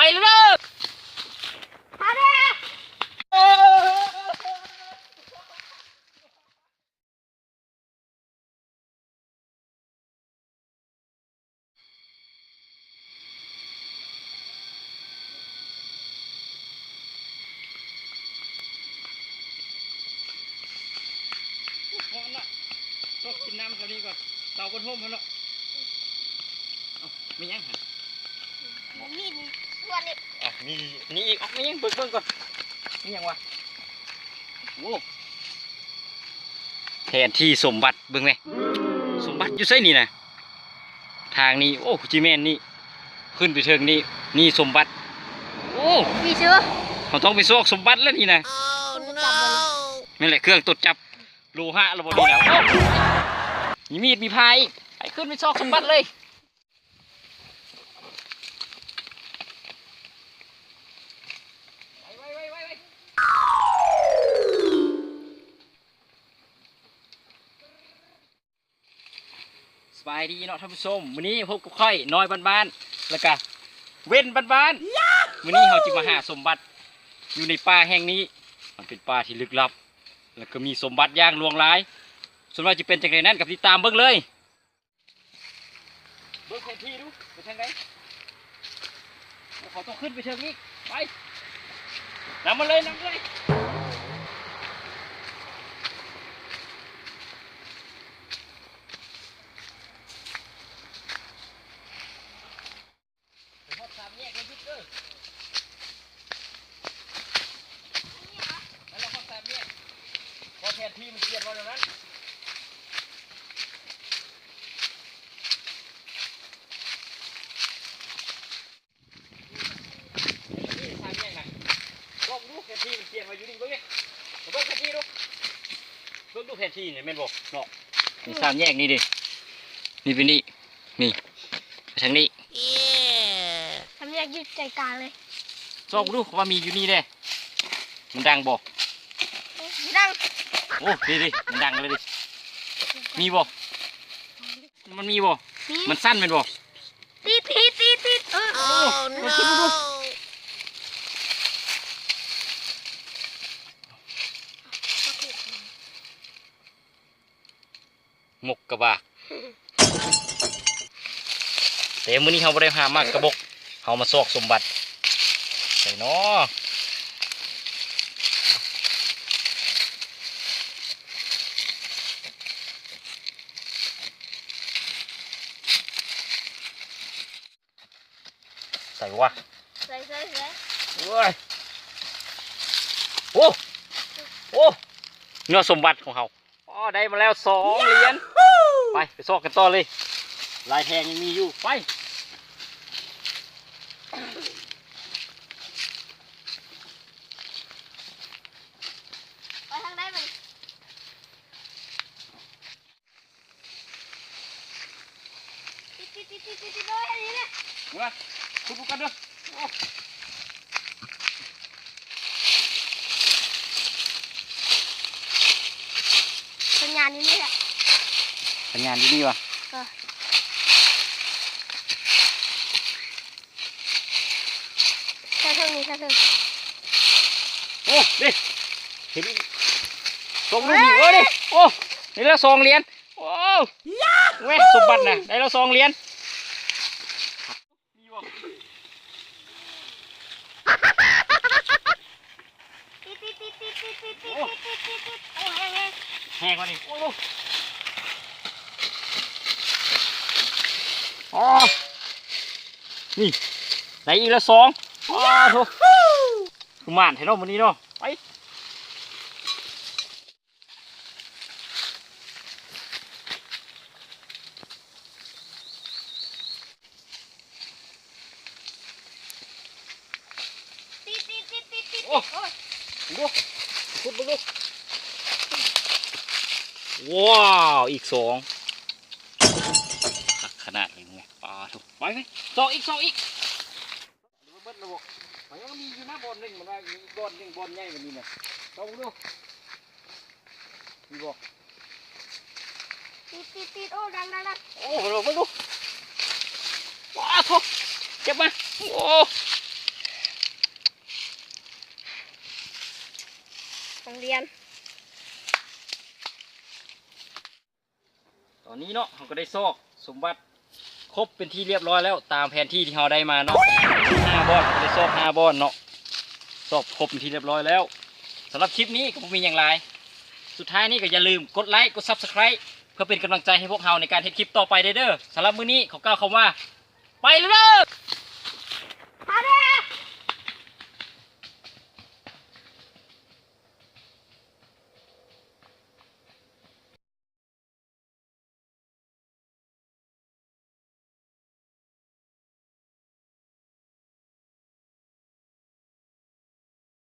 ໄປເລີຍ ມາເດີ້. ຮ້ອນເນາະ ຊອກກິນນ້ຳແຖວນີ້ກ່ອນ ເຕົາບໍ່ໂຮມຫັ້ນເນາະ. ເອົ້າ ແມ່ນຫຍັງຫັ້ນ? ມີດສ່ວນນີ້ ອ່ະ ມີ ນີ້ອີກ ເອົ້າ ແມ່ນຫຍັງ? ເບິ່ງ ເບິ່ງກ່ອນ ມີຫຍັງວະ? ໂອ້ ແຜນທີ່ສົມບັດ ເບິ່ງແມ ສົມບັດຢູ່ໃສນີ້ນະ? ທາງນີ້ ໂອ້ ຊິແມ່ນນີ້ ຂຶ້ນໄປເທິງນີ້ ນີ້ສົມບັດ. ໂອ້ ມີເຊີ ເຮົາຕ້ອງໄປຊອກສົມບັດແລ້ວນີ້ນະ. ແມ່ນແຫຼະ ເຄື່ອງຕົວຈັບໂລຫະລະບໍ່ນີ້ນະ. ໂອ້ ມີມີດມີພ້າອີກ ໄປ ຂຶ້ນໄປຊອກສົມບັດເລີຍ. ໄວ ໄວ ໄວ ໄວ ໄວ. ສະບາຍດີເນາະທ່ານຜູ້ຊົມ ມື້ນີ້ພົບກັບຂ້ອຍນ້ອຍບ້ານໆ ແລ້ວກະເວັນບ້ານໆ. ມື້ນີ້ເຮົາຈະມາຫາສົມບັດຢູ່ໃນປ່າແຫ່ງນີ້ ມັນເປັນປ່າທີ່ລຶກລັບ ແລ້ວກໍມີສົມບັດຢ່າງຫຼວງຫຼາຍ. ສ່ວນວ່າຈະເປັນຈັ່ງໃດນັ້ນກໍຕິດຕາມເບິ່ງເລີຍ. ເບິ່ງແຜນທີ່ດູ ໄປທາງໃດ? ເຂົາຕ້ອງຂຶ້ນໄປເທິງອີກ. ໄປ ນຳມາເລີຍ ນຳມາເລີຍ. ໄປຮອດສາມແຍກແລ້ວຢຸດເດີ. ນັ້ນແຫຼະ ຮອດສາມແຍກ ເພາະແຜນທີ່ມັນຂຽນໄວ້ແນວນັ້ນ. ນີ້ສາມແຍກນະ ລອງດູແຜນທີ່ມັນຂຽນໄວ້ຢູ່ນີ້ ເບິ່ງເດ້ ເບິ່ງແຜນທີ່ດູ ເບິ່ງດູແຜນທີ່ນີ້ແມ່ນບໍ່ເນາະ. ນີ້ສາມແຍກນີ້ເດ້ ນີ້ເປັນນີ້ ນີ້ ໄປທາງນີ້ ສາມແຍກຢູ່ໃຈກາງເລີຍ. ຊອກເບິ່ງດູວ່າມີຢູ່ນີ້ເດ້ ມັນດັງບໍ່? ບໍ່ດັງ. ໂອ້ ນີ້ໆ ມັນດັງເລີຍເດ້ ມີບໍ່? ມັນມີບໍ່? ມີ. ມັນສັ່ນແມ່ນບໍ່? ຕິດ ຕິດ ຕິດ ຕິດ ເອີ ໂອ້ ໂອ້ ມາຂຶ້ນເບິ່ງດູ ໝົກກະບາກ. ແຕ່ມື້ນີ້ເຮົາບໍ່ໄດ້ຫາໝາກກະບົກ ເຮົາມາຊອກສົມບັດ. ໃສເນາະ? ໃສວະ? ໃສ່ ໃສ່ ໃສ່ ໂອ້ຍ ໂອ້ ໂອ້ ເນື້ອສົມບັດຂອງເຮົາ. ອໍ ໄດ້ມາແລ້ວສອງຫຼຽນ. ໄປ ໄປຊອກກັນຕໍ່ເລີຍ ລາຍແທງຍັງມີຢູ່. ໄປ ໄປທາງໃດບັດນີ້? ຕິດ ຕິດ ຕິດ ຕິດ ຕິດ ຕິດ ໂອ້ຍ ອັນນີ້ນະ ມາ ຂຸດກັນເດີ. ໂອ້ ສັນຍານຢູ່ນີ້ແຫຼະ ສັນຍານຢູ່ນີ້ວະ? ເອີ ແຖວເທິງນີ້ ແຖວເທິງ. ໂອ້ ເດ້ ເຫັນອີກສອງລູກນີ້. ເອີ ເດ້ ໂອ້ ໄດ້ແລ້ວສອງຫຼຽນ. ໂອ້ ເວີ້ຍ ສົມບັດນະ ໄດ້ແລ້ວສອງຫຼຽນ. ມີບໍ່? ຕິດ ຕິດ ຕິດ ຕິດ ຕິດ ຕິດ ຕິດ ໂອ້ ຕິດ ຕິດ ຕິດ ຕິດ ໂອ້ ແຮງ ແຮງ ແຮງກວ່ານີ້. ໂອ້ ອໍ ນີ້ ໄດ້ອີກແລ້ວສອງ. ອໍ ໂທ້ ຄືໝານແທ້ເນາະມື້ນີ້ເນາະ. ໄປ ຕິດ ຕິດ ຕິດ ຕິດ ຕິດ ໂອ້ ໂອ້ຍ ເບິ່ງດູ ຂຸດເບິ່ງດູ. ວ້າວ ອີກສອງ ຄັກຂະໜາດເລີຍ. ປາໂທ້ ໄປ ໄປ ຊອກອີກ ຊອກອີກ. ເບິດແລ້ວບໍ່? ມັນຍັງມີຢູ່ນະ ບ່ອນໜຶ່ງ ມັນວ່າມີອີກບ່ອນໜຶ່ງ ບ່ອນໃຫຍ່ກວ່ານີ້ນະ. ຊອກເບິ່ງດູ ມີບໍ່? ຕິດ ຕິດ ຕິດ ໂອ້ ດັງ ດັງ ດັງ. ໂອ້ ເບິ່ງດູ ປາໂທ້ ເກັບມາ. ໂອ້ ໂຮງຮຽນ. ຕອນນີ້ເນາະ ເຮົາກໍໄດ້ຊອກສົມບັດຄົບເປັນທີ່ລຽບຮ້ອຍແລ້ວ ຕາມແຜນທີ່ທີ່ເຮົາໄດ້ມາເນາະ ຫ້າບ່ອນ ເຮົາກໍໄດ້ຊອກຫ້າບ່ອນເນາະ ຊອກຄົບເປັນທີ່ລຽບຮ້ອຍແລ້ວ. ສຳລັບຄລິບນີ້ກໍບໍ່ມີຫຍັງຫຼາຍ ສຸດທ້າຍນີ້ກໍຢ່າລືມກົດໄລ ກົດ Subscribe ເພື່ອເປັນກຳລັງໃຈໃຫ້ພວກເຮົາໃນການເຮັດຄລິບຕໍ່ໄປເດີ້. ສຳລັບມື້ນີ້ຂໍກ່າວຄຳວ່າ ໄປເລີຍເດີ້.